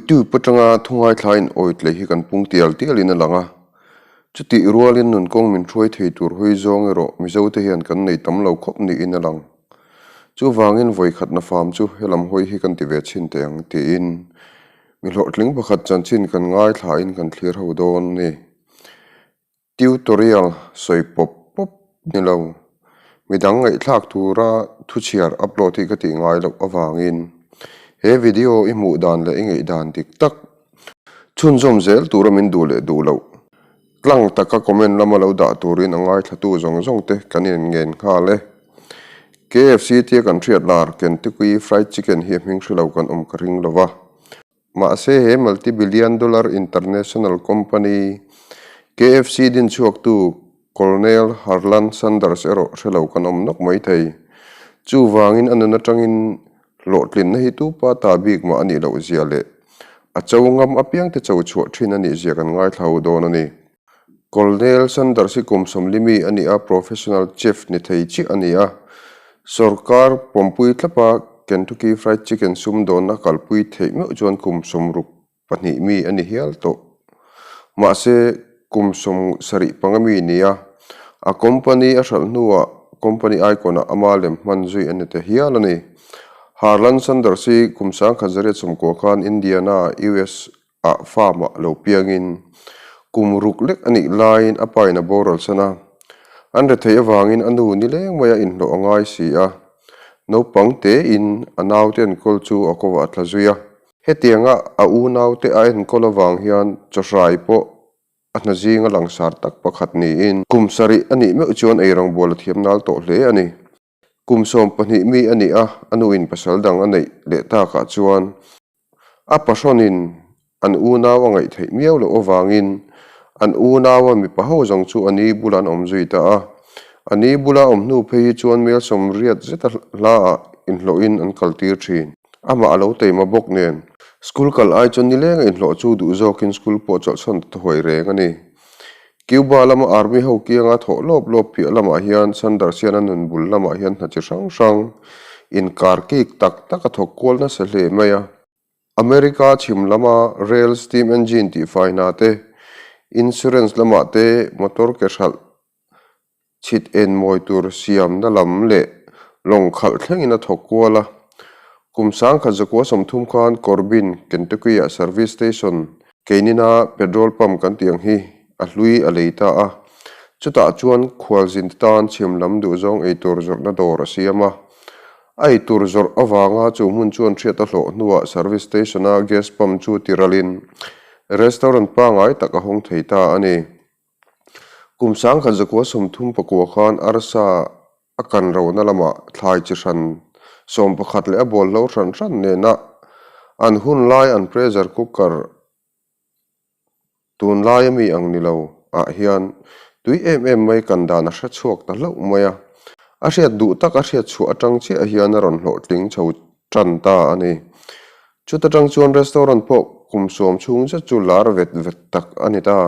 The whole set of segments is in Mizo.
YouTube atanga thu ngaithlain awitlei hi kan pung tial tialin a lang a. Chutih rualin nunkawng min hruai thei tur hawi zawng erawh Mizote hian kan nei tam lo khawp niin a lang. Chuvangin vawikhatna fam chu helam hawi hi kan ti ve chhin teh ang tiin mi hlawhtling pakhat chanchin kan ngaithlain kan thlir ho dawn a ni. Tutorial sawi pawp pawp ni lo. Midang ngaihthlak tura thuchhiar upload hi ka tih ngai loh avangin he video i hmuh dan leh i ngaih dan dik tak chhunzawm zel tura min duh leh duh loh tlang taka comment lama lo dah turin a ngaithlatu zawng zawng te kan inngen nghal e. KFC tia kan hriat lar Kentucky Fried Chicken hi a hming hre lo kan awm ka ring lo va. Mahse he multi-billion dollar international company KFC din chhuaktu Colonel Harlan Sanders erawh hre lo kan awm nawk mai thei. Chuvangin a nun atangin hlawhtlinna hi tupa ta bik mah a nih loh zia leh a cho ngam apiangte cho chhuah thin a nih zia kan ngaithla dawn a ni. Colonel Sanders hi kum 40 mi a ni a, professional chef ni thei chiah a ni a. Sorkar pawmpui tlapa Kentucky Fried Chicken sumdawnna kalpui theih meuh chuan kum 62 mi a ni hial tawh. Mahse, kum 75 mi ni a, a company a hralh hnuah company icon-ah ama lem hman zui a ni ta hial a ni. Harlan Sanders hi kum 1990 khan Indiana, US, ah farm ah lo piangin kum ruk lek a nih laiin a pa in a boral san a, an retheih avangin a nu nileng mai a inhlawh a ngai si a, naupang tein a naute enkawl chu a kawvah a tla zui a. Hetianga a unaute a enkawl avang hian chawhrai pawh a hna zinga langsar tak pakhat niin kum sarih a nih meuh chuan eirawngbawl a thiam nal tawh hle a ni. Kum 12 mi a nih a, a nuin pasal dang a neih leh takah chuan a pahrawnin an unau a ngaih theih miau loh avangin an unaua mipa ho zawng chu a ni bulah an awm zui ta a. A ni bula awm hnu phei hi chuan mel 80 zeta hlaah inhlawhin an kaltir thin. Amah a lo teima bawk nen school kal ai chuan nileng a inhlawh chu duh zawkin school pawh chawlhsawn ta huai reng a ni. Cuba lama army ho kianga thawh lawp lawp piah lamah hian Sanders hian a nun bul lamah hian hna chi hrang hrang inkar kik tak tak a thawk kual nasa hle mai a. America chhim lama rail steam engine tihfai hna te, insurance lamah te motor ke hralh chhit en mawi tur siamna lam leh lawng khalh thlengin a thawk kual a. Kum 1930 khan Corbin, Kentucky-ah service station Keinina petrol pump kan tih ang hi a hlui a lei ta a, chutah chuan khualzin te tan chhim lam duhzawng eitur zawrhna dawr a siam a. A eitur zawrh avanga chu hmun chuan hriat a hlawh hnuah service station-a gas pump chu tiralin restaurant pangngai tak a hawng thei ta a ni. Kum 1934 khan arsa a kan rohna lamah thlai chi hran 11 leh a bawlhlo hran hran nena an hun lai an pressure cooker tunlai ami ang ni lo ah hian tui em em mai kan dan a hre chhuak ta hlauh mai a, a hriat duh tak a hriat chhuah atang chiah hian a rawn hlawhtling chho tan ta a ni. Chuta tang chuan restaurant pawh kum 10 chhung zet chu lar vet vet tak a ni ta.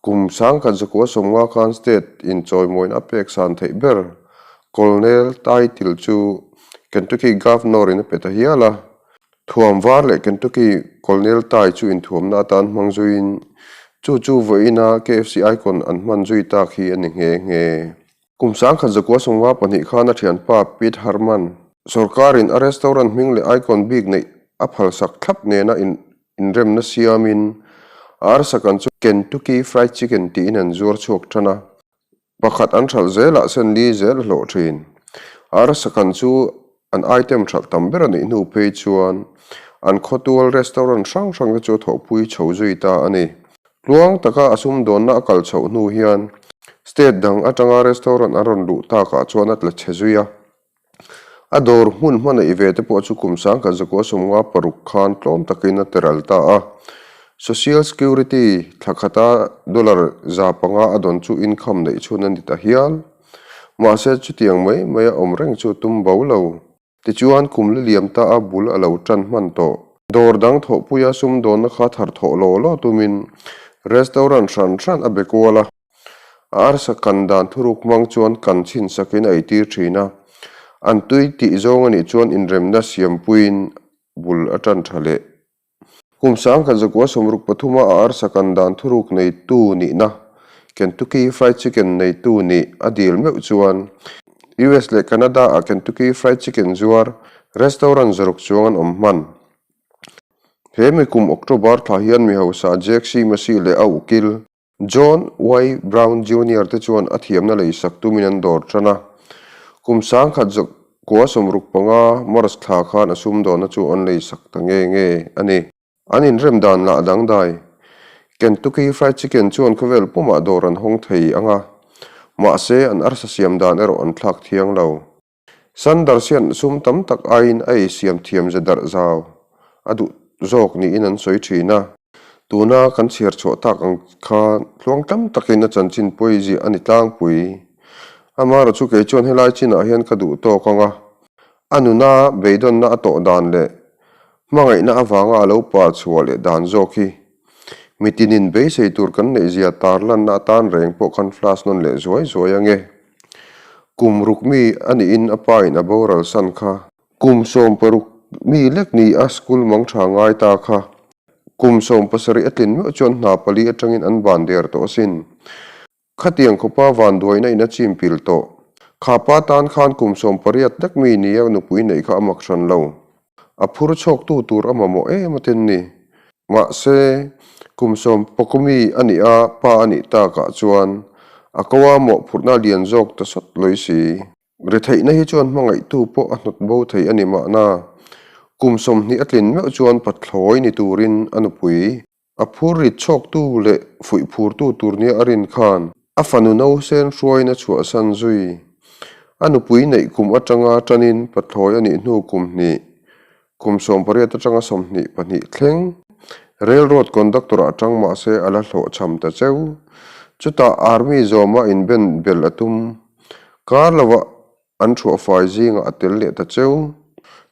Kum 1950 khan state in chawimawina a pek san theih ber Colonel title chu Kentucky Governor in a pe ta hial a. Thuam var leh Kentucky Colonel tie chu inthuamna atan hmang zuiin chu chu vawiina KFC icon an hman zui tak hi a ni nghe nghe. Kum 1992 khan a thianpa Pete Herman, sorkarin a restaurant hming leh icon bik neih a phalsak thlap nena inremna siamin a arsa kan chu Kentucky Fried Chicken tiin an zuar chhuak tan a, pakhat an hralh zelah sen li zel a hlawh thin. A arsa kan chu an item hralh tam ber a nih hnu phei chuan an khawtual restaurant hrang hrang te chu a thawhpui chho zui ta a ni. Tluang taka a sumdawnna a kal chhoh hnu hian state dang atanga restaurant an rawn luh takah chuan a tla chhe zui a. A dawr hmun hma neih ve te pawh chu kum 1956 khan tlawm takin a ti ral ta a. Social Security thla khata dollar 500 a dawn chu income neih chhun a ni ta hial. Mahse chutiang mai mai a awm reng chu tum bo lo. Tichuan kum la liam ta a bul a lo tan hman tawh. Dawr dang thawhpuia sumdawnna kha thar thawh law law tumin restaurant hran hran a be kual a. A arsa kan dan thuruk hmang chuan kan chhin sakin a eitir thin a. An tui tih zawng a nih chuan inremna siampuiin bul a tan tha leh. Kum 1963 a a arsa kan dan thuruk neitu nihna, Kentucky Fried Chicken neitu nih a dil meuh chuan US leh Canada-ah Kentucky Fried Chicken zuar restaurant zaruk chuang an awm hman. He mi kum October thla hian mi hausa Jack C. Massey leh a ukil, John Y. Brown Junior te chuan a thiamna leisak tumin an dawr tan a. Kum 1965 March thla khan a sumdawnna chu an leisak ta nge nge a ni. An inrem dan lah dangdai. Kentucky Fried Chicken chuan khawvel pumah dawr an hawng thei ang a, mahse an arsa siam dan erawh an thlak thiang lo. Sanders hian sum tam tak aiin a ei siam thiam ze darh zau a duh zawk niin an sawi thin a. Tuna kan chhiar chhuah tak ang khan tluang tam takin a chanchin pawi ziah a ni tlangpui. Amaherawh chu kei chuan helai chinah hian ka duh tawk ang a, a nuna beidawnna a tawh dan leh hmangaihna avanga a lo par chhuah leh dan zawk hi Mitinin beisei tur kan neih zia tarlanna atan reng pawh kan flash nawn leh zuai zuai ange. Kum ruk mi a niin a pa in a boral san kha. Kum 16 mi lek ni a school mang tha ngai ta kha. Kum 17 a tlin meuh chuan hna pali atangin an ban der tawh asin. Khatiang khawpa vanduaina in a chim pil tawh. Kha pa tan khan kum 18 lek mi nia nupui neih kha a mak hran lo. A phur chhawktu tur a mamawh em a tin ni. Mahse, kum sawm pawk mi a nih a pa a nih takah chuan a ko a mawhphurhna lian zawk ta sawt lawi si. Retheihna hi chuan hmangaihtu pawh a hnawt bo thei a ni mahna. Kum 20 a tlin meuh chuan pathlawi ni turin a nupui A phur rit chhawktu leh fuih phurtu tur nia a rin khan a fanu nausen hruaiin a chhuahsan zui. A nupui neih kum atanga tanin pathlawi a nih hnu kum hnih, kum 18 atanga 22 thleng railroad conductor ah tang mahse a la hlawhchham ta cheu. Chutah army zawma inben bel a tum. Kar lovah An thuah fai zingah a tel leh ta cheu.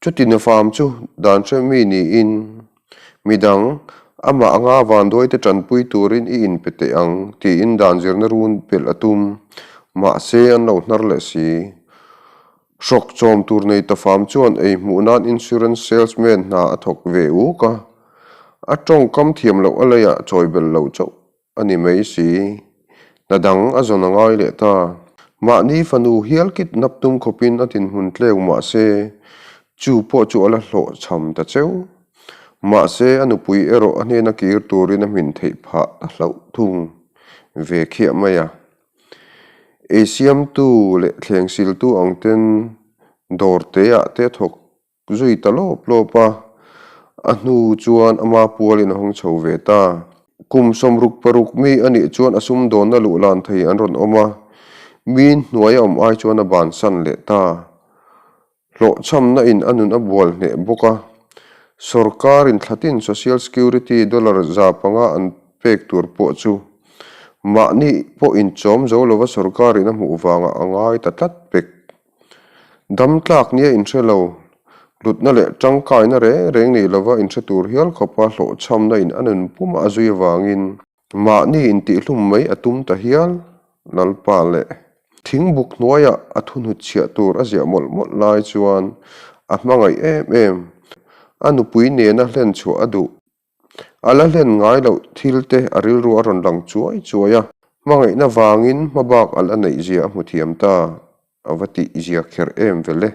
Chuti nafam chu dan hre mi niin, midang, amah anga vanduaite tanpui turin i inpe teh ang tiin dan zirna run pelh a tum. Mahse, an lo hnar leh si. Hrawk chawm tur nei ta fam chuan ei hmuh nan insurance salesman hna a thawk ve uk a. A tawngkam thiam loh a leiah chawi belh lo chauh a ni mai si. Hna dang a zawn a ngai leh ta. Mahni fanu hial kit nap tum khawpin a dinhmun tleu mah se, chu pawh chu a la hlawhchham ta cheu. Mahse, a nupui erawh a hnena kir turin a hmin theih phah ta hlauh thung ve khiah mai a. Ei siamtu leh thleng siltu ang ten dawr teah te thawk Zui ta lawp lawp a, a hnu chuan ama pualin a hawng chho ve ta. Kum 66 mi a nih chuan a sumdawnna luh lan thei an rawn awm a, mi hnuai a awm ai chuan a bansan leh ta. Hlawhchhamna in a nun a bual hneh bawk a, sawrkarin thlatin Social Security dollar 500 an pek tur pawh chu mahni pawh inchawm zo lova sawrkarin a hmuh vangah a ngai ta tlat pek. Dam tlak nia inhre lo, hlutna leh tangkaina reng reng nei lova inhre tur hial khawpa hlawhchhamna in a nun pumah a zui avangin mahni intihhlum mai a tum ta hial. Lalpa leh thingbuk hnuaiah a thuhnutchhiah tur a ziah mawlh mawlh lai chuan a hmangaih em em, a nupui nena hlenchhuah a duh. A la hlen ngai loh thil te a rilru a rawn lang chuai chuai a, hmangaihna vangin hmabak a la neih zia a hmu thiam ta, a va tih zia kher em vel e.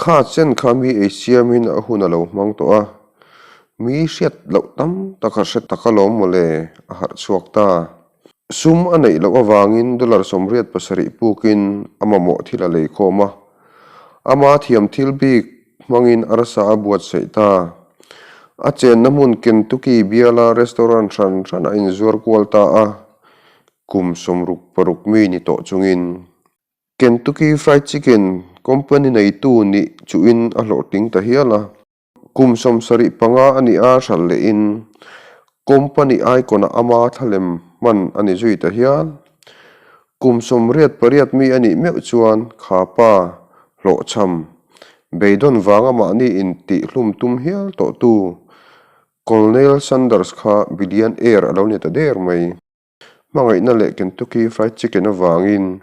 Kha chen kha mi ei siamin a hun a lo hmang tawh a, mi hriat loh tam tak a hre tak alawm mawle, a harh chhuak ta. Sum a neih loh avangin dollar 87 pukin a mamawh thil a lei khawm a, ama thiam thil bik hmangin arsa a buatsaih ta. A chenna hmun Kentucky biala restaurant hran hran a inzuar kual ta a, kum 66 mi ni tawh chungin Kentucky Fried Chicken company neitu nih chuhin a hlawhtling ta hial a. Kum 75 a nih a hralh lehin company icon-ah ama thlalem hman a ni zui ta hial. Kum 88 mi a nih meuh chuan kha pa hlawhchham, beidawn vanga mahni intihhlum tum hial tawhtu Colonel Sanders kha billionaire a lo ni ta der mai. Hmangaihna leh Kentucky Fried Chicken avangin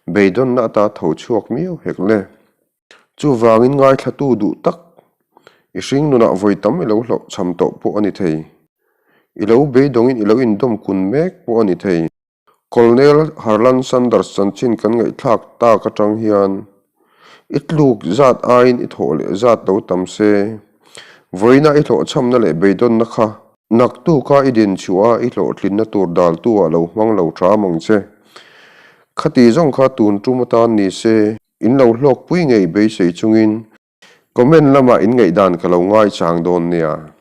beidawnna ata tho chhuak miau hek le. Chuvangin ngaithlatu duh tak. I hring nunah vawi tam i lo hlauhchham tawh pawh a ni thei. I lo beidawngin i lo indawm kun mek pawh a ni thei. Colonel Harlan Sanders chanchin kan ngaihthlak tak atang hian i tluk zat aiin i thawh leh zat lo tam se. Vawiina i hlawhchhamna leh beidawnna kha naktuka i dinchhuah a i hlawhtlinna tur daltu ah lo hmang lo hram ang che. Khati zawng kha tun tum atan ni se in lo hlawkpui ngei beisei chungin comment lamah in ngaihdan ka lo ngaichang dawn nia.